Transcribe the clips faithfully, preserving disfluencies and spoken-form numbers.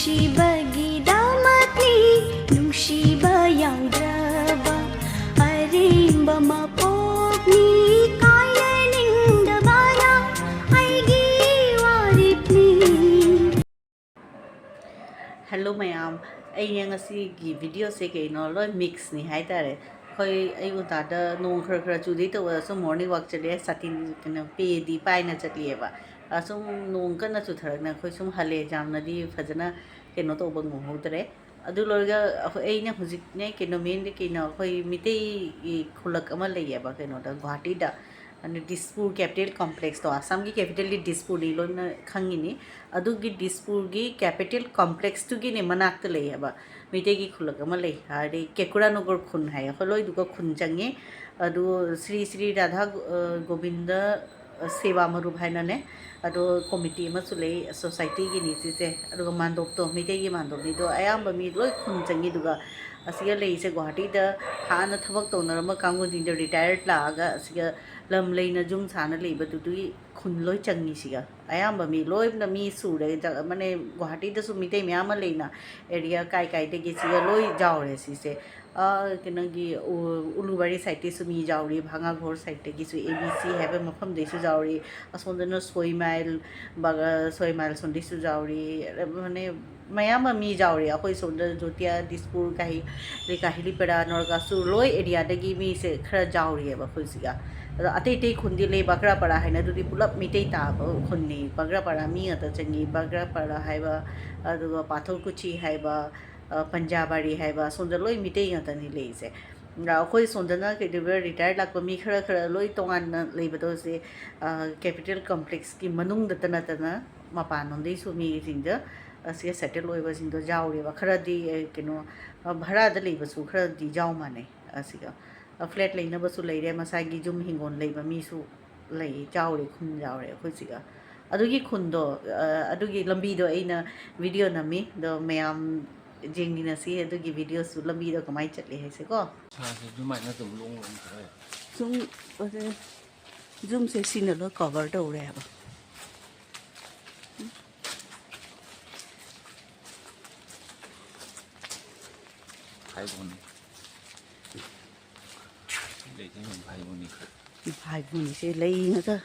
ꯅꯨꯡꯁꯤꯕꯒꯤꯗꯃꯛꯅꯤ, ꯅꯨꯡꯁꯤꯕ ꯌꯥꯎꯗ꯭ꯔꯕ ꯑꯔꯦꯝꯕ ꯃꯄꯣꯛꯅꯤ, ꯀꯥꯏꯅꯅꯤꯡꯗꯕꯅ ꯑꯩꯒꯤ ꯋꯥꯔꯦꯞꯅꯤ꯫ Hello ꯃꯌꯥꯝ, ꯑꯩꯅ ꯉꯁꯤꯒꯤ videoꯁꯦ ꯀꯩꯅꯣ, ꯂꯣꯏ mixꯅꯤ ꯍꯥꯏꯇꯥꯔꯦ꯫ ꯑꯩꯈꯣꯏ ꯑꯌꯨꯛ ꯉꯟꯇꯥꯗ ꯅꯣꯡ ꯈꯔ ꯈꯔ ꯆꯨꯗꯩ ꯇꯧꯕꯗ ꯁꯨꯝ morning walk ꯆꯠꯂꯦ, ꯁꯥꯇꯤꯟ ꯀꯩꯅꯣ ꯄꯦꯗꯤ ꯄꯥꯏꯅ ꯆꯠꯂꯤꯑꯕ꯫ ꯑꯁꯨꯝ ꯅꯣꯡ ꯀꯟꯅ ꯆꯨꯊꯔꯛꯅ ꯑꯩꯈꯣꯏ ꯁꯨꯝ ꯍꯜꯂꯦ, ꯌꯥꯝꯅꯗꯤ ꯐꯖꯅ ꯀꯩꯅꯣ ꯇꯧꯕ ꯉꯝꯍꯧꯗ꯭ꯔꯦ꯫ ꯑꯗꯨ ꯂꯣꯏꯔꯒ ꯑꯩꯈꯣꯏ, ꯑꯩꯅ ꯍꯧꯖꯤꯛꯅꯦ ꯀꯩꯅꯣ, mainly ꯀꯩꯅꯣ, ꯑꯩꯈꯣꯏ ꯃꯤꯇꯩꯒꯤ ꯈꯨꯜꯂꯛ ꯑꯃ ꯂꯩꯌꯦꯕ ꯀꯩꯅꯣꯗ, ꯒꯨꯍꯥꯇꯤꯗ, ꯑꯗꯨ ꯗꯤꯁꯄꯨꯔ capital complexꯇꯣ, ꯑꯁꯥꯝꯒꯤ capitalꯗꯤ ꯗꯤꯁꯄꯨꯔꯅꯤ, ꯂꯣꯏꯅ ꯈꯪꯉꯤꯅꯤ꯫ ꯑꯗꯨꯒꯤ ꯗꯤꯁꯄꯨꯔꯒꯤ capital complexꯇꯨꯒꯤꯅꯦ ꯃꯅꯥꯛꯇ ꯂꯩꯌꯦꯕ ꯃꯤꯇꯩꯒꯤ ꯈꯨꯜꯂꯛ ꯑꯃ ꯂꯩ, ꯍꯥꯏꯗꯤ ꯀꯦꯀꯨꯔꯥꯅꯒꯔ ꯈꯨꯟ ꯍꯥꯏꯌꯦ, ꯑꯩꯈꯣꯏ ꯂꯣꯏꯗꯨꯒ ꯈꯨꯟ ꯆꯪꯉꯤ꯫ ꯑꯗꯨ ꯁ꯭ꯔꯤ ꯁ꯭ꯔꯤ ꯔꯥꯙꯥ, ꯑ, ꯒꯣꯕꯤꯟꯗ, ꯑ, ꯁꯦꯕꯥ ꯃꯔꯨꯞ ꯍꯥꯏꯅꯅꯦ, ꯑꯗꯣ committee ꯑꯃꯁꯨ ꯂꯩ, societyꯒꯤꯅꯤ ꯁꯤꯁꯦ꯫ ꯑꯗꯨꯒ ꯃꯥꯟꯗꯣꯞꯇꯣ, ꯃꯤꯇꯩꯒꯤ ꯃꯥꯟꯗꯣꯞꯅꯤꯗꯣ, ꯑꯌꯥꯝꯕ ꯃꯤ ꯂꯣꯏ ꯈꯨꯟ ꯆꯪꯉꯤ꯫ ꯑꯗꯨꯒ ꯑꯁꯤꯒ ꯂꯩꯔꯤꯁꯦ ꯒꯨꯍꯥꯇꯤꯗ ꯍꯥꯟꯅ ꯊꯕꯛ ꯇꯧꯅꯔꯝꯕ ꯀꯥꯡꯕꯨꯁꯤꯡꯗꯣ retired ꯂꯥꯛꯑꯒ ꯑꯁꯤꯒ ꯂꯝ ꯂꯩꯅ ꯌꯨꯝ ꯁꯥꯅ ꯂꯩꯕꯗꯨꯗꯨꯒꯤ ꯈꯨꯟ ꯂꯣꯏ ꯆꯪꯉꯤ ꯁꯤꯒ꯫ ꯑꯌꯥꯝꯕ ꯃꯤ ꯂꯣꯏꯅ ꯃꯤ ꯁꯨꯔꯦ, ꯖ-, ꯃꯅꯦ, ꯒꯨꯍꯥꯇꯤꯗꯁꯨ ꯃꯤꯇꯩ ꯃꯌꯥꯝ ꯑꯃ ꯂꯩꯅ, area ꯀꯥꯏ ꯀꯥꯏꯗꯒꯤ ꯁꯤꯒ ꯂꯣꯏ ꯌꯥꯎꯔꯦ ꯁꯤꯁꯦ꯫ ꯑ, ꯀꯩꯅꯣꯒꯤ, ꯎ-, ꯎꯂꯨꯕꯥꯔꯤ sideꯇꯩꯁꯨ ꯃꯤ ꯌꯥꯎꯔꯤ, ꯚꯥꯉꯥꯒꯣꯔ sideꯇꯒꯤꯁꯨ, A B C ꯍꯥꯏꯕ ꯃꯐꯝꯗꯩꯁꯨ ꯌꯥꯎꯔꯤ, ꯑꯁꯣꯝꯗꯅ ꯁꯣꯏꯃꯥꯏꯜ, ꯕꯒ-, ꯁꯣꯏꯃꯥꯏꯜ ꯁꯣꯝꯗꯩꯁꯨ ꯌꯥꯎꯔꯤ, ꯃꯅꯦ, ꯃꯌꯥꯝ ꯑꯃ ꯃꯤ ꯌꯥꯎꯔꯤ꯫ ꯑꯩꯈꯣꯏ ꯁꯣꯝꯗ ꯖꯣꯇꯤꯌꯥ, ꯗꯤꯁꯄꯨꯔ, ꯀꯥꯍꯤ-, ꯀꯥꯍꯤꯂꯤꯄꯔꯥ, ꯅꯣꯔꯒꯥꯁꯨ ꯂꯣꯏ areaꯗꯒꯤ ꯃꯤꯁꯦ ꯈꯔ ꯌꯥꯎꯔꯤꯑꯕ ꯑꯩꯈꯣꯏ ꯁꯤꯒ꯫ ꯑꯗꯣ ꯑꯇꯩ ꯑꯇꯩ ꯈꯨꯟꯗꯤ ꯂꯩ, ꯕꯒ꯭ꯔꯥꯄꯔꯥ ꯍꯥꯏꯅ ꯑꯗꯨꯗꯤ ꯄꯨꯂꯞ ꯃꯤꯇꯩ ꯇꯥꯕ ꯈꯨꯟꯅꯤ꯫ ꯕꯒ꯭ꯔꯥꯄꯔꯥ ꯃꯤ ꯉꯥꯛꯇ ꯆꯪꯉꯤ꯫ ꯕꯒ꯭ꯔꯥꯄꯔꯥ ꯍꯥꯏꯕ, ꯑꯗꯨꯒ ꯄꯥꯊꯣꯔꯀꯨꯆꯤ ꯍꯥꯏꯕ, ꯑ, ꯄꯟꯖꯥꯕꯥꯔꯤ ꯍꯥꯏꯕ, ꯑꯁꯣꯝꯗ ꯂꯣꯏ ꯃꯤꯇꯩ ꯉꯥꯛꯇꯅꯤ ꯂꯩꯔꯤꯁꯦ꯫ ꯑ, ꯑꯩꯈꯣꯏ ꯁꯣꯝꯗꯅ ꯀꯩꯗꯧꯕ, retired ꯂꯥꯛꯄ ꯃꯤ ꯈꯔ ꯈꯔ ꯂꯣꯏ ꯇꯣꯉꯥꯟꯅ ꯂꯩꯕꯗꯣ ꯁꯤ, ꯑ, capital complexꯀꯤ ꯃꯅꯨꯡꯗꯇ ꯅꯠꯇꯅ ꯃꯄꯥꯟꯂꯣꯝꯗꯩꯁꯨ ꯃꯤꯁꯤꯡꯗ ꯑꯁꯤꯗ settle ꯑꯣꯏꯕꯁꯤꯡꯗꯣ ꯌꯥꯎꯔꯦꯕ꯫ ꯈꯔꯗꯤ, ꯑ, ꯀꯩꯅꯣ, ꯑ, ꯚꯔꯥꯗ ꯂꯩꯕꯁꯨ ꯈꯔꯗꯤ ꯌꯥꯎ ꯃꯥꯟꯅꯩ꯫ ꯑꯁꯤꯒ, ꯑ, flat ꯂꯩꯅꯕꯁꯨ ꯂꯩꯔꯦ, ꯃꯁꯥꯒꯤ ꯌꯨꯝ ꯍꯤꯡꯒꯣꯜ ꯂꯩꯕ ꯃꯤꯁꯨ ꯂꯩ, ꯌꯥꯎꯔꯦ, ꯈꯨꯟ ꯌꯥꯎꯔꯦ ꯑꯩꯈꯣꯏ ꯁꯤꯒ꯫ ꯑꯗꯨꯒꯤ ꯈꯨꯟꯗꯣ, ꯑ, ꯑꯗꯨꯒꯤ ꯂꯝꯕꯤꯗꯣ ꯑꯩꯅ video ꯅꯝꯃꯤ, ꯑꯗꯣ ꯃꯌꯥꯝ ꯌꯦꯡꯃꯤꯟꯅꯁꯤ ꯑꯗꯨꯒꯤ videoꯁꯨ, ꯂꯝꯕꯤꯗꯣ ꯀꯃꯥꯏꯅ ꯆꯠꯂꯤ ꯍꯥꯏꯁꯦꯀꯣ꯫ ꯁꯥꯁꯦ ꯑꯗꯨꯃꯥꯏꯅ ꯑꯗꯨꯝ ꯂꯣꯡ ꯂꯣꯡ ꯇꯧꯔꯦ꯫ ꯁꯨꯝ, ꯑꯗꯨ zoomꯁꯦ ꯁꯤꯅ ꯂꯣꯏ cover ꯇꯧꯔꯦ ꯍꯥꯏꯕ꯫ ꯍꯥꯏꯕꯅꯤ꯫ ꯂꯩꯁꯦ ꯌꯥꯝ ꯍꯥꯏꯕꯅꯤ꯫ ꯍꯥꯏꯕꯨꯅꯤꯁꯦ ꯂꯩ ꯉꯥꯛꯇ,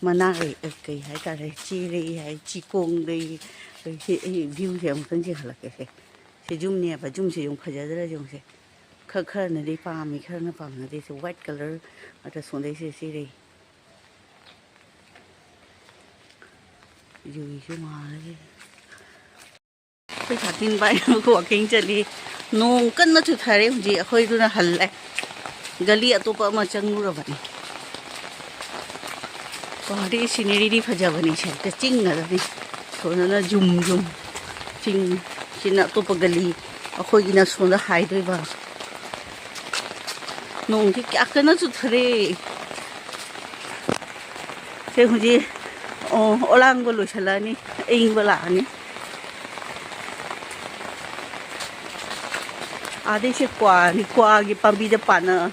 ꯃꯅꯥ ꯀꯩ, ꯀꯩ ꯍꯥꯏꯇꯥꯔꯦ, ꯆꯦ ꯂꯩ ꯍꯥꯏ, ꯆꯤꯀꯣꯡ ꯂꯩ, ꯀꯩ, ꯁꯤ ꯑꯩ ꯚ꯭ꯌꯨꯁꯦ ꯑꯃꯨꯛꯇꯪ ꯌꯦꯡꯍꯜꯂꯛꯀꯦꯁꯦ꯫ ꯁꯤ ꯌꯨꯝꯅꯦꯕ, ꯌꯨꯝꯁꯦ ꯌꯦꯡꯉꯨ, ꯐꯖꯗ꯭ꯔꯥ ꯌꯦꯡꯉꯨꯁꯦ꯫ ꯈꯔ, ꯈꯔꯅꯗꯤ ꯄꯥꯝꯃꯤ, ꯈꯔꯅ ꯄꯥꯝꯅꯗꯦ꯫ ꯁꯤ ꯋꯥꯏꯠ ꯀꯂꯔ ꯉꯥꯛꯇ ꯁꯣꯟꯗꯩꯁꯦ, ꯆꯦ ꯂꯩ꯫ ꯌꯨꯏꯁꯨ ꯃꯥꯜꯂꯦ꯫ ꯑꯩꯈꯣꯏ ꯁꯥꯇꯤꯟ ꯄꯥꯏꯔꯒ ꯋꯥꯛꯀꯤꯡ ꯆꯠꯂꯤ꯫ ꯅꯣꯡ ꯀꯟꯅ ꯆꯨꯊꯔꯦ ꯍꯧꯖꯤꯛ, ꯑꯩꯈꯣꯏꯗꯨꯅ ꯍꯜꯂꯦ꯫ ꯒꯂꯤ ꯑꯇꯣꯞꯄ ꯑꯃ ꯆꯪꯉꯨꯔꯕꯅꯤ꯫ ꯒꯨꯍꯥꯇꯤ ꯁꯤꯅꯔꯤꯗꯤ ꯐꯖꯕꯅꯤ, ꯁꯦ ꯍꯦꯛꯇ ꯆꯤꯡ ꯉꯥꯛꯇꯅꯤ꯫ ꯁꯣꯝꯗꯅ ꯖꯨꯝ ꯖꯨꯝ ꯆꯤꯡ, ꯁꯤꯅ ꯑꯇꯣꯞꯄ ꯒꯂꯤ, ꯑꯩꯈꯣꯏꯒꯤꯅ ꯁꯣꯝꯗ ꯍꯥꯏꯗꯣꯏꯕ꯫ ꯅꯣꯡꯁꯤ ꯀꯌꯥ ꯀꯟꯅ ꯆꯨꯊꯔꯦ꯫ ꯁꯦ ꯍꯧꯖꯤꯛ, ꯑꯣ, ꯑꯣꯂꯥꯡꯕ ꯂꯣꯏꯁꯤꯜꯂꯛꯑꯅꯤ, ꯑꯏꯪꯕ ꯂꯥꯛꯑꯅꯤ꯫ ꯑꯥꯗꯩꯁꯦ ꯀ꯭ꯋꯥꯅꯤ, ꯀ꯭ꯋꯥꯒꯤ ꯄꯥꯝꯕꯤꯗ ꯄꯥꯟꯅ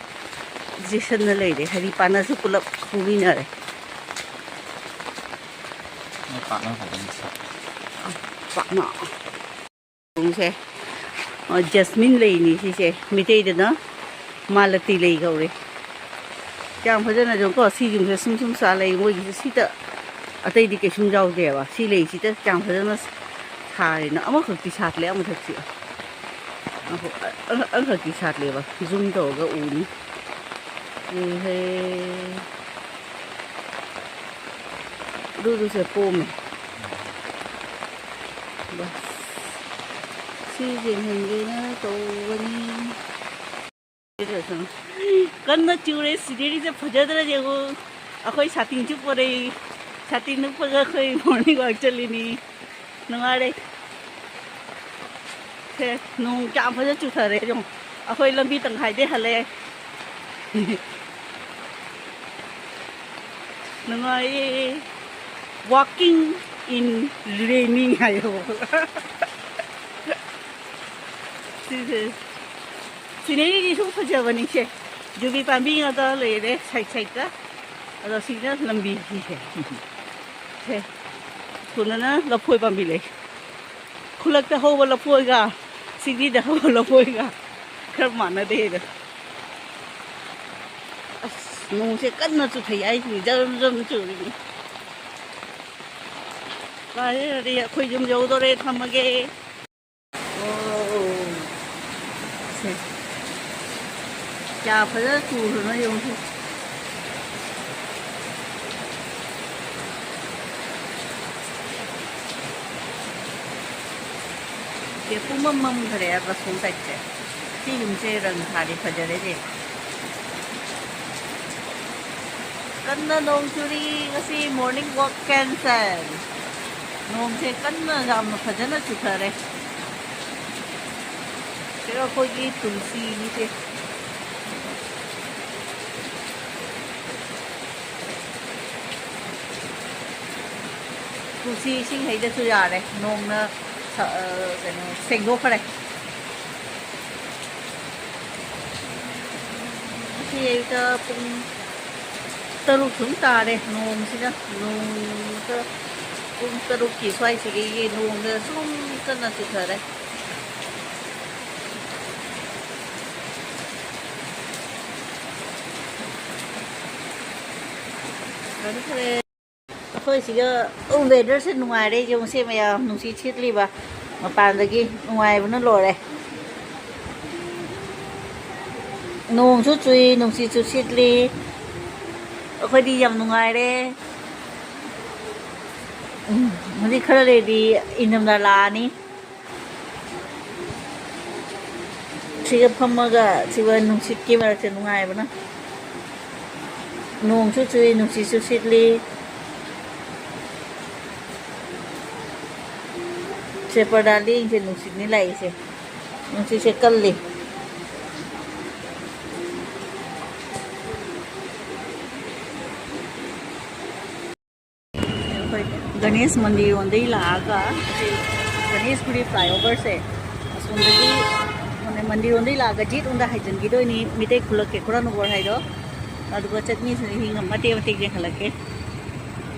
ꯌꯦꯁꯟꯅ ꯂꯩꯔꯦ, ꯍꯥꯏꯗꯤ ꯄꯥꯟꯅꯁꯨ ꯄꯨꯂꯞ ꯍꯧꯃꯤꯟꯅꯔꯦ꯫ ꯃꯣꯏ ꯄꯥꯛꯅ ꯐꯖꯅ ꯁꯥꯠꯂꯦ꯫ ꯄꯥꯛꯅ꯫ ꯁꯦ, ꯑ, ꯖꯁꯃꯤꯟ ꯂꯩꯅꯤ ꯁꯤꯁꯦ, ꯃꯤꯇꯩꯗꯅ ꯃꯥꯂꯇꯤ ꯂꯩ ꯀꯧꯔꯦ꯫ ꯀꯌꯥꯝ ꯐꯖꯅ ꯑꯗꯨꯝ ꯀꯣ, ꯁꯤ ꯌꯨꯝꯁꯦ ꯁꯨꯝ ꯁꯨꯝ ꯁꯥ ꯂꯩ, ꯃꯣꯏꯒꯤꯁꯦ ꯁꯤꯗ ꯑꯇꯩꯗꯤ ꯀꯩꯁꯨꯝ ꯌꯥꯎꯗꯦꯕ꯫ ꯁꯤ ꯂꯩꯁꯤꯗ ꯀꯌꯥꯝ ꯐꯖꯅ ꯁꯥꯔꯤꯅꯣ꯫ ꯑꯃꯈꯛꯇꯤ ꯁꯥꯠꯂꯦ, ꯑꯃꯈꯛꯁꯤ꯫ ꯑꯍꯣ, ꯑ-, ꯑ-, ꯑꯃꯈꯛꯇꯤ ꯁꯥꯠꯂꯦꯕ꯫ ꯖꯨꯝ ꯇꯧꯔꯒ ꯎꯅꯤ꯫ ꯎꯍꯦ꯫ ꯑꯗꯨꯗꯨꯁꯦ ꯄꯣꯝꯃꯦ꯫ ꯕꯁ꯫ ꯁꯤ ꯌꯦꯡꯍꯟꯒꯦꯅ ꯇꯧꯕꯅꯤ꯫ ꯀꯟꯅ ꯆꯨꯔꯦ, ꯁꯤꯅꯔꯤꯁꯦ ꯐꯖꯗ꯭ꯔꯥ ꯌꯦꯡꯉꯨ꯫ ꯑꯩꯈꯣꯏ ꯁꯥꯇꯤꯟꯁꯨ ꯄꯣꯔꯛꯏ꯫ ꯁꯥꯇꯤꯟ ꯅꯨꯞꯄꯒ ꯑꯩꯈꯣꯏ ꯃꯣꯔꯅꯤꯡ ꯋꯥꯛ ꯆꯠꯂꯤꯅꯤ꯫ ꯅꯨꯡꯉꯥꯏꯔꯦ꯫ ꯁꯦ, ꯅꯣꯡ ꯀꯌꯥꯝ ꯐꯖꯅ ꯆꯨꯊꯔꯦ ꯌꯦꯡꯉꯨ꯫ ꯑꯩꯈꯣꯏ ꯂꯝꯕꯤ ꯇꯪꯈꯥꯏꯗꯩ ꯍꯜꯂꯛꯑꯦ꯫ ꯅꯨꯡꯉꯥꯏꯌꯦ꯫ Walking in raining ꯍꯥꯏꯌꯣ꯫ ꯁꯤꯁꯦ꯫ ꯁꯤꯅꯔꯤꯗꯤ ꯁꯨꯝ ꯐꯖꯕꯅꯤꯁꯦ꯫ ꯌꯨꯕꯤ ꯄꯥꯝꯕꯤ ꯉꯥꯛꯇ ꯂꯩꯔꯦ ꯁꯥꯏꯠ ꯁꯥꯏꯠꯇ꯫ ꯑꯗꯣ ꯁꯤꯅ ꯂꯝꯕꯤ ꯁꯤꯁꯦ꯫ ꯁꯦ꯫ ꯁꯣꯝꯗꯅ ꯂꯐꯣꯏ ꯄꯥꯝꯕꯤ ꯂꯩ꯫ ꯈꯨꯜꯂꯛꯇ ꯍꯧꯕ ꯂꯐꯣꯏꯒ, ꯁꯤꯡꯂꯤꯗ ꯍꯧꯕ ꯂꯐꯣꯏꯒ꯫ ꯈꯔ ꯃꯥꯟꯅꯗꯦꯗ꯫ ꯑꯁ, ꯅꯣꯡꯁꯦ ꯀꯟꯅ ꯆꯨꯊꯩ ꯍꯥꯏꯁꯤꯅꯤ, ꯖꯝ ꯖꯝ ꯆꯨꯔꯤꯅꯤ꯫ ꯐꯔꯦ, ꯑꯗꯨꯗꯤ ꯑꯩꯈꯣꯏ ꯌꯨꯝ ꯌꯧꯗꯣꯔꯦ, ꯊꯝꯃꯒꯦ꯫ ꯑꯣ, ꯁꯦ꯫ ꯀꯌꯥ ꯐꯖꯅ ꯆꯨꯔꯕꯅꯣ ꯌꯦꯡꯉꯨ꯫ ꯁꯦ, ꯄꯨꯝꯃꯝ ꯃꯝꯈ꯭ꯔꯦ ꯑꯁꯣꯝ ꯁꯥꯏꯠꯁꯦ꯫ ꯁꯤ ꯌꯨꯝꯁꯦ ꯔꯪ ꯊꯥꯔꯦ, ꯐꯖꯔꯦꯅꯦ꯫ ꯀꯟꯅ ꯅꯣꯡ ꯆꯨꯔꯤ, ꯉꯁꯤ morning walk cancel꯫ ꯅꯣꯡꯁꯦ ꯀꯟꯅ ꯌꯥꯝꯅ ꯐꯖꯅ ꯆꯨꯊꯔꯦ꯫ ꯁꯤꯗ ꯑꯩꯈꯣꯏꯒꯤ ꯇꯨꯜꯁꯤꯒꯤꯁꯦ꯫ ꯇꯨꯜꯁꯤ ꯏꯁꯤꯡ ꯍꯩꯗꯁꯨ ꯌꯥꯔꯦ, ꯅꯣꯡꯅ ꯁ-, ꯑ, ꯀꯩꯅꯣ, ꯁꯦꯡꯗꯣꯛꯈ꯭ꯔꯦ꯫ ꯉꯁꯤ ꯑꯌꯨꯛꯇ ꯄꯨꯡ ꯇꯔꯨꯛ ꯁꯨꯝ ꯇꯥꯔꯦ, ꯅꯣꯡꯁꯤꯅ, ꯅꯣꯡꯁꯤꯅ ꯄꯨꯡ ꯇꯔꯨꯛꯀꯤ ꯁ꯭ꯋꯥꯏꯁꯤꯗꯒꯤ ꯅꯣꯡꯁꯦ ꯁꯨꯝ ꯀꯟꯅ ꯆꯨꯊꯔꯦ꯫ ꯐꯔꯦ, ꯐꯔꯦ꯫ ꯑꯩꯈꯣꯏ ꯁꯤꯒ weatherꯁꯦ ꯅꯨꯡꯉꯥꯏꯔꯦ, ꯌꯦꯡꯉꯨꯁꯦ ꯃꯌꯥꯝ, ꯅꯨꯡꯁꯤꯠ ꯁꯤꯠꯂꯤꯕ ꯃꯄꯥꯟꯗꯒꯤ, ꯅꯨꯡꯉꯥꯏꯕꯅ ꯂꯣꯏꯔꯦ꯫ ꯅꯣꯡꯁꯨ ꯆꯨꯏ, ꯅꯨꯡꯁꯤꯠꯁꯨ ꯁꯤꯠꯂꯤ, ꯑꯩꯈꯣꯏꯗꯤ ꯌꯥꯝ ꯅꯨꯡꯉꯥꯏꯔꯦ꯫ ꯎꯝ, ꯍꯧꯖꯤꯛ ꯈꯔ ꯂꯩꯔꯗꯤ ꯏꯪꯊꯝꯊꯥ ꯂꯥꯛꯑꯅꯤ꯫ ꯁꯤꯒ ꯐꯝꯃꯒ ꯁꯤꯒ ꯅꯨꯡꯁꯤꯠꯀꯤ ꯃꯔꯛꯁꯦ ꯅꯨꯡꯉꯥꯏꯕꯅ꯫ ꯅꯣꯡꯁꯨ ꯆꯨꯏ, ꯅꯨꯡꯁꯤꯠꯁꯨ ꯁꯤꯠꯂꯤ꯫ ꯁꯦ ꯄꯔꯗꯥ ꯂꯦꯡꯁꯦ, ꯅꯨꯡꯁꯤꯠꯅꯤ ꯂꯥꯛꯏꯁꯦ꯫ ꯅꯨꯡꯁꯤꯠꯁꯦ ꯀꯜꯂꯤ꯫ ꯑꯩꯈꯣꯏ ꯒꯅꯦꯁ ꯃꯟꯗꯤꯔ ꯔꯣꯝꯗꯒꯤ ꯂꯥꯛꯑꯒ, ꯑꯁꯤ ꯒꯅꯦꯁ ꯒꯨꯔꯤ flyoverꯁꯦ ꯑꯁꯣꯝꯗꯒꯤ ꯃꯟꯗꯤꯔ ꯔꯣꯝꯗꯒꯤ ꯂꯥꯛꯑꯒ ꯖꯦꯠ ꯔꯣꯝꯗ ꯍꯥꯏꯖꯤꯟꯈꯤꯗꯣꯏꯅꯤ, ꯃꯤꯇꯩ ꯈꯨꯜꯂꯛ ꯀꯦꯀꯨꯔꯥ ꯅꯒꯔ ꯍꯥꯏꯗꯣ꯫ ꯑꯗꯨꯒ ꯆꯠꯃꯤꯁꯤꯅ ꯍꯤꯡ ꯃꯇꯦꯛ ꯃꯇꯦꯛ ꯌꯦꯡꯍꯜꯂꯛꯀꯦ꯫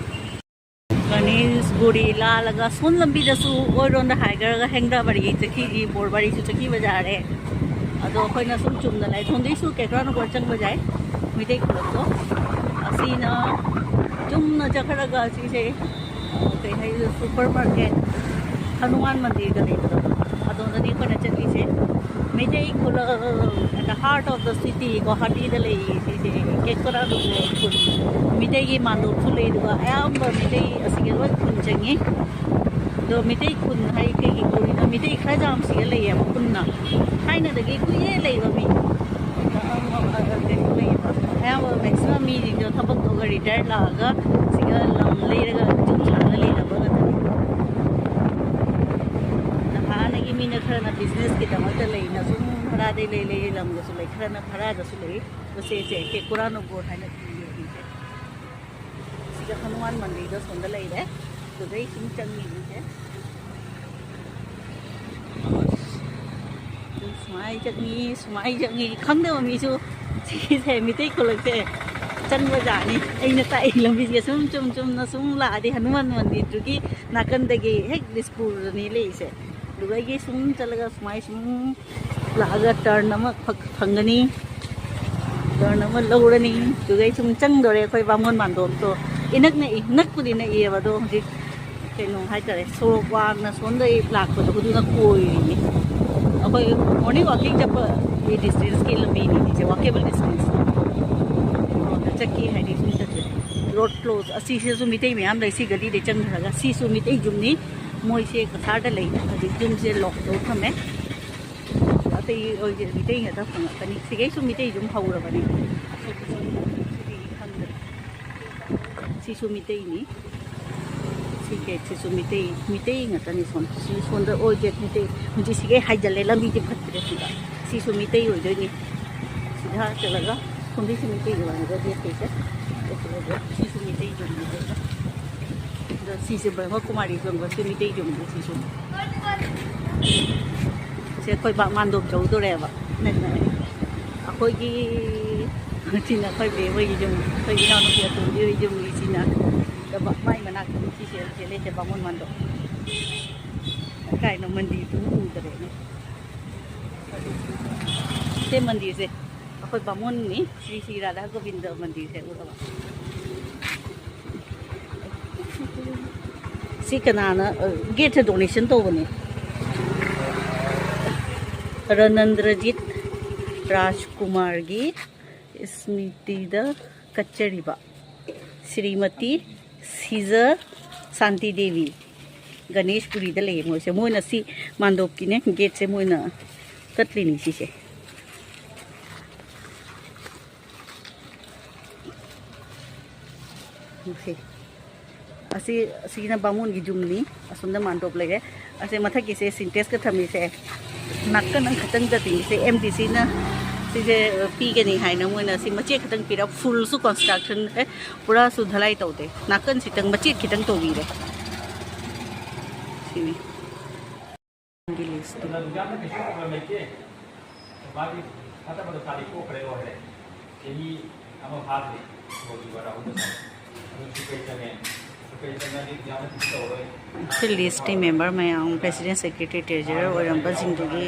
ꯒꯅꯦꯁ ꯒꯨꯔꯤ ꯂꯥꯜꯂꯒ ꯁꯣꯝ ꯂꯝꯕꯤꯗꯁꯨ ꯑꯣꯏꯔꯣꯝꯗ ꯍꯥꯏꯈ꯭ꯔꯒ ꯍꯦꯡꯗꯕꯥꯔꯤ ꯆꯠꯈꯤꯒꯤ, ꯕꯣꯔꯕꯥꯔꯤꯁꯨ ꯆꯠꯈꯤꯕ ꯌꯥꯔꯦ꯫ ꯑꯗꯣ ꯑꯩꯈꯣꯏꯅ ꯁꯨꯝ ꯆꯨꯝꯅ ꯂꯥꯏꯊꯣꯡꯗꯩꯁꯨ ꯀꯦꯀ꯭ꯔꯥ ꯅꯒꯔ ꯆꯪꯕ ꯌꯥꯏ, ꯃꯩꯇꯩ ꯈꯨꯂꯛꯇꯣ꯫ ꯑꯁꯤꯅ ꯆꯨꯝꯅ ꯆꯠꯈ꯭ꯔꯒ ꯑꯁꯤꯁꯦ, ꯑ, ꯀꯩ ꯍꯥꯏꯗꯣꯏꯅꯣ, ꯁꯨꯄꯔ ꯃꯥꯔꯀꯦꯠ, ꯍꯅꯨꯃꯥꯟ ꯃꯟꯗꯤꯔꯒ ꯂꯩꯕꯗꯣ, ꯑꯗꯣꯝꯗꯅꯤ ꯑꯩꯈꯣꯏꯅ ꯆꯠꯂꯤꯁꯦ꯫ Meitei ꯈꯨꯂꯛ, the heart of the city, ꯒꯨꯋꯥꯍꯥꯇꯤꯗ ꯂꯩ ꯁꯤꯁꯦ, ꯀꯦꯀ꯭ꯔꯥ ꯅꯒꯔ ꯈꯨꯟ꯫ ꯃꯩꯇꯩꯒꯤ ꯃꯥꯟꯗꯣꯞꯁꯨ ꯂꯩ, ꯑꯗꯨꯒ ꯑꯌꯥꯝꯕ ꯃꯩꯇꯩ ꯑꯁꯤꯒ ꯂꯣꯏ ꯈꯨꯟ ꯆꯪꯉꯤ꯫ ꯑꯗꯣ ꯃꯩꯇꯩ ꯈꯨꯟ ꯍꯥꯏ ꯀꯩꯒꯤ ꯀꯧꯔꯤꯅꯣ? ꯃꯩꯇꯩ ꯈꯔ ꯌꯥꯝ ꯁꯤꯒ ꯂꯩꯌꯦꯕ ꯄꯨꯟꯅ꯫ ꯊꯥꯏꯅꯗꯒꯤ ꯀꯨꯏꯔꯦ ꯂꯩꯕ ꯃꯤ꯫ ꯑꯌꯥꯝꯕ maximum ꯃꯤꯁꯤꯡꯗꯣ ꯊꯕꯛ ꯇꯧꯔꯒ retire ꯂꯥꯛꯑꯒ ꯁꯤꯒ ꯂꯝ ꯂꯩꯔꯒ ꯌꯨꯝ ꯁꯥꯔꯒ ꯂꯩꯅꯕ ꯉꯥꯛꯇꯅꯤ꯫ ꯍꯥꯟꯅꯒꯤ ꯃꯤꯅ ꯈꯔꯅ businessꯀꯤꯗꯃꯛꯇ ꯂꯩꯅ ꯁꯨꯝ ꯚꯔꯥꯗꯩ ꯂꯩ ꯂꯩ ꯂꯝꯗꯁꯨ ꯂꯩ, ꯈꯔꯅ ꯚꯔꯥꯗꯁꯨ ꯂꯩ꯫ ꯃꯁꯤꯁꯦ ꯀꯦꯀꯨꯔꯥ ꯅꯒꯔ ꯍꯥꯏꯅ ꯈꯪꯅꯩ ꯍꯧꯖꯤꯛꯁꯦ꯫ ꯁꯤꯒ ꯍꯅꯨꯃꯥꯟ ꯃꯟꯗꯤꯔꯗꯣ ꯁꯣꯝꯗ ꯂꯩꯔꯦ꯫ ꯑꯗꯨꯗꯩ ꯁꯨꯝ ꯆꯪꯉꯤꯁꯦ꯫ ꯑꯗꯨ ꯁꯨꯃꯥꯏ ꯆꯪꯉꯤ, ꯁꯨꯃꯥꯏ ꯆꯪꯉꯤ꯫ ꯈꯪꯗꯕ ꯃꯤꯁꯨ ꯁꯤꯒꯤꯁꯦ, ꯃꯤꯇꯩ ꯈꯨꯂꯛꯁꯦ ꯆꯪꯕ ꯖꯥꯠꯅꯤ꯫ ꯑꯩꯅ ꯇꯥꯛꯏ ꯂꯝꯕꯤꯁꯦ ꯁꯨꯝ ꯆꯨꯝ ꯆꯨꯝꯅ ꯁꯨꯝ ꯂꯥꯛꯑꯗꯤ ꯍꯅꯨꯃꯥꯟ ꯃꯟꯗꯤꯔꯗꯨꯒꯤ ꯅꯥꯀꯟꯗꯒꯤ ꯍꯦꯛ ꯗꯤꯁꯄꯨꯔꯗꯅꯤ ꯂꯩꯔꯤꯁꯦ꯫ ꯑꯗꯨꯗꯒꯤ ꯁꯨꯝ ꯆꯠꯂꯒ ꯁꯨꯃꯥꯏ ꯁꯨꯝ ꯂꯥꯛꯑꯒ turn ꯑꯃ ꯐꯛ-, ꯐꯪꯒꯅꯤ꯫ Turn ꯑꯃ ꯂꯧꯔꯅꯤ꯫ ꯑꯗꯨꯗꯩ ꯁꯨꯝ ꯆꯪꯗꯣꯔꯦ ꯑꯩꯈꯣꯏ ꯕꯥꯃꯣꯟ ꯃꯥꯟꯗꯣꯞꯇꯣ꯫ ꯏꯅꯛ ꯅꯛꯏ, ꯅꯛꯄꯨꯗꯤ ꯅꯛꯏꯌꯦꯕ, ꯑꯗꯣ ꯍꯧꯖꯤꯛ ꯀꯩꯅꯣ ꯍꯥꯏꯇꯥꯔꯦ, ꯁꯣꯔꯣꯛ ꯋꯥꯡꯅ ꯁꯣꯝꯗꯒꯤ ꯂꯥꯛꯄꯗꯣ ꯑꯗꯨꯅ ꯀꯣꯏꯔꯤꯅꯤ꯫ ꯑꯩꯈꯣꯏ morning walking ꯆꯠꯄꯒꯤ distanceꯀꯤ ꯂꯝꯕꯤꯅꯤ ꯁꯤꯁꯦ, walkable distance꯫ ꯔꯣꯗ ꯆꯠꯀꯦ ꯍꯥꯏꯗꯤ ꯁꯨꯝ ꯆꯠꯇꯣꯏꯅꯦ꯫ Road close꯫ ꯑꯁꯤꯁꯤꯗꯁꯨ ꯃꯤꯇꯩ ꯃꯌꯥꯝ ꯂꯩ꯫ ꯁꯤ ꯒꯂꯤꯗꯩ ꯆꯪꯈ꯭ꯔꯒ ꯁꯤꯁꯨ ꯃꯤꯇꯩ ꯌꯨꯝꯅꯤ꯫ ꯃꯣꯏꯁꯦ ꯀꯁꯥꯔꯗ ꯂꯩ꯫ ꯍꯧꯖꯤꯛ ꯌꯨꯝꯁꯦ lock ꯇꯧ ꯊꯝꯃꯦ꯫ ꯑꯇꯩ ꯑꯣꯏꯗꯤ ꯃꯤꯇꯩ ꯉꯥꯛꯇ ꯐꯪꯉꯛꯀꯅꯤ꯫ ꯁꯤꯒꯩꯁꯨ ꯃꯤꯇꯩ ꯌꯨꯝ ꯍꯧꯔꯕꯅꯤ꯫ ꯑꯇꯣꯞꯄꯁꯨ ꯁꯤꯗꯤ ꯈꯪꯗ꯭ꯔꯦ꯫ ꯁꯤꯁꯨ ꯃꯤꯇꯩꯅꯤ꯫ ꯁꯤ ꯒꯦꯠꯁꯤꯁꯨ ꯃꯤꯇꯩ, ꯃꯤꯇꯩ ꯉꯥꯛꯇꯅꯤ꯫ ꯁꯣꯝ, ꯁꯤ ꯁꯣꯝꯗ ꯑꯣꯜ ꯒꯦꯠ ꯃꯤꯇꯩ꯫ ꯍꯧꯖꯤꯛ ꯁꯤꯒꯩ ꯍꯥꯏꯖꯜꯂꯦ, ꯂꯝꯕꯤꯗꯤ ꯐꯠꯇ꯭ꯔꯦ ꯁꯤꯗ꯫ ꯁꯤꯁꯨ ꯃꯤꯇꯩ ꯑꯣꯏꯗꯣꯏꯅꯤ꯫ ꯁꯤꯗ ꯆꯠꯂꯒ ꯁꯣꯝꯗꯩꯁꯨ ꯃꯤꯇꯩ ꯑꯣꯏꯔꯒ ꯒꯦꯠ ꯀꯩꯁꯦ꯫ ꯁꯤꯁꯨ ꯃꯤꯇꯩ ꯑꯣꯏꯗꯣꯏꯅꯤ꯫ ꯑꯗꯣ ꯁꯤꯁꯦ ꯕ꯭ꯔꯍ꯭ꯃꯀꯨꯃꯥꯔꯤ ꯆꯪꯕ ꯁꯤ ꯃꯤꯇꯩ ꯌꯨꯝꯅꯤ ꯁꯤꯁꯨ꯫ ꯁꯦ ꯑꯩꯈꯣꯏ ꯕꯥ ꯃꯥꯟꯗꯣꯞ ꯆꯧꯗꯣꯔꯦꯕ꯫ ꯑꯩꯈꯣꯏꯒꯤ, ꯁꯤꯅ ꯑꯩꯈꯣꯏ ꯕꯦ ꯍꯣꯏꯒꯤ ꯌꯨꯝ, ꯑꯩꯈꯣꯏ ꯏꯅꯥꯎꯅꯨꯄꯤ ꯑꯇꯣꯝꯕꯤ ꯍꯣꯏ ꯌꯨꯝꯒꯤ ꯁꯤꯅ꯫ ꯑꯗꯨꯒ ꯃꯥꯏ ꯃꯅꯥꯛꯇꯅꯤ ꯁꯤꯁꯦ ꯍꯧꯖꯤꯛ ꯂꯩꯁꯦ ꯕꯥꯃꯣꯟ ꯃꯥꯟꯗꯣꯞ꯫ ꯀꯥꯏꯅꯣ ꯃꯟꯗꯤꯔꯗꯨ ꯎꯗꯔꯦꯅꯦ꯫ ꯁꯦ ꯃꯟꯗꯤꯔꯁꯦ ꯑꯩꯈꯣꯏ ꯕꯥꯃꯣꯟꯅꯤ, ꯁ꯭ꯔꯤ ꯁ꯭ꯔꯤ ꯔꯥꯙꯥ ꯒꯣꯕꯤꯟꯗ ꯃꯟꯗꯤꯔꯁꯦ ꯎꯔꯕ? ꯁꯤ ꯀꯅꯥꯅ, ꯑ, ꯒꯦꯠꯁꯦ ꯗꯣꯅꯦꯁꯟ ꯇꯧꯕꯅꯦ꯫ ꯔꯅꯟꯗ꯭ꯔꯖꯤꯠ ꯔꯥꯖꯀꯨꯃꯥꯔꯒꯤ ꯁ꯭ꯃ꯭ꯔꯤꯇꯤꯗ ꯀꯠꯆꯔꯤꯕ ꯁ꯭ꯔꯤꯃꯇꯤ ꯁꯤꯖ ꯁꯥꯟꯇꯤ ꯗꯦꯕꯤ꯫ ꯒꯅꯦꯁ ꯄꯨꯔꯤꯗ ꯂꯩꯌꯦ ꯃꯣꯏꯁꯦ꯫ ꯃꯣꯏꯅ ꯁꯤ ꯃꯥꯟꯗꯣꯞꯀꯤꯅꯦ, ꯒꯦꯠꯁꯦ ꯃꯣꯏꯅ ꯇꯠꯂꯤꯅꯤ ꯁꯤꯁꯦ꯫ ꯁꯤ, ꯑꯁꯤ, ꯑꯁꯤꯒꯤꯅ ꯕꯥꯃꯣꯟꯒꯤ ꯌꯨꯝꯅꯤ꯫ ꯑꯁꯣꯝꯗ ꯃꯥꯟꯗꯣꯞ ꯂꯩꯔꯦ꯫ ꯑꯁꯤ ꯃꯊꯛꯀꯤꯁꯦ ꯁꯤꯟꯇꯦꯛꯁꯀ ꯊꯝꯃꯤꯁꯦ ꯅꯥꯀꯟ ꯑꯃꯈꯛꯇꯪꯗ ꯇꯤꯡꯉꯤꯁꯦ ꯑꯦꯝ ꯗꯤ ꯁꯤꯅ ꯁꯤꯁꯦ ꯄꯤꯒꯅꯤ ꯍꯥꯏꯅ ꯃꯣꯏꯅ ꯁꯤ ꯃꯆꯦꯠ ꯈꯛꯇꯪ ꯄꯤꯔꯛ, ꯐꯨꯜꯁꯨ ꯀꯟꯁꯇ꯭ꯔꯛꯁꯟ, ꯑꯦ, ꯄꯨꯔꯥꯁꯨ ꯙꯂꯥꯏ ꯇꯧꯗꯦ, ꯅꯥꯀꯟꯁꯤꯇꯪ ꯃꯆꯦꯠ ꯈꯤꯇꯪ ꯇꯧꯕꯤꯔꯦ꯫ ꯁꯤꯅꯤ꯫ ꯌꯥꯝꯅ ꯀꯩꯁꯨ ꯄ꯭ꯔꯣꯕ꯭ꯂꯦꯝ ꯂꯩꯇꯦ꯫ ꯃꯥꯒꯤ ꯐꯠꯇꯕꯗꯣ ꯈꯥꯂꯤ ꯀꯣꯛꯈ꯭ꯔꯦ, ꯂꯣꯏꯔꯦ꯫ ꯆꯍꯤ ꯑꯃ ꯐꯥꯗ꯭ꯔꯤ ꯃꯣꯗꯤ ꯋꯥꯔꯥ ꯑꯍꯨꯝꯗ ꯁꯥꯏ꯫ ꯑꯗꯨ ꯁꯤ ꯀꯩ ꯆꯪꯉꯦ? ꯁꯤ ꯀꯩ ꯆꯪꯉꯗꯤ ꯌꯥꯝꯅ ꯀꯩꯁꯨ ꯇꯧꯔꯣꯏ꯫ ꯑꯩꯈꯣꯏ ꯂꯤꯁꯀꯤ ꯃꯦꯝꯕꯔ ꯃꯌꯥꯝ, ꯄ꯭ꯔꯦꯁꯤꯗꯦꯟ, ꯁꯦꯀ꯭ꯔꯦꯇꯔꯤ, ꯇ꯭ꯔꯦꯖꯔꯔ ꯑꯣꯏꯔꯝꯕꯁꯤꯡꯗꯨꯒꯤ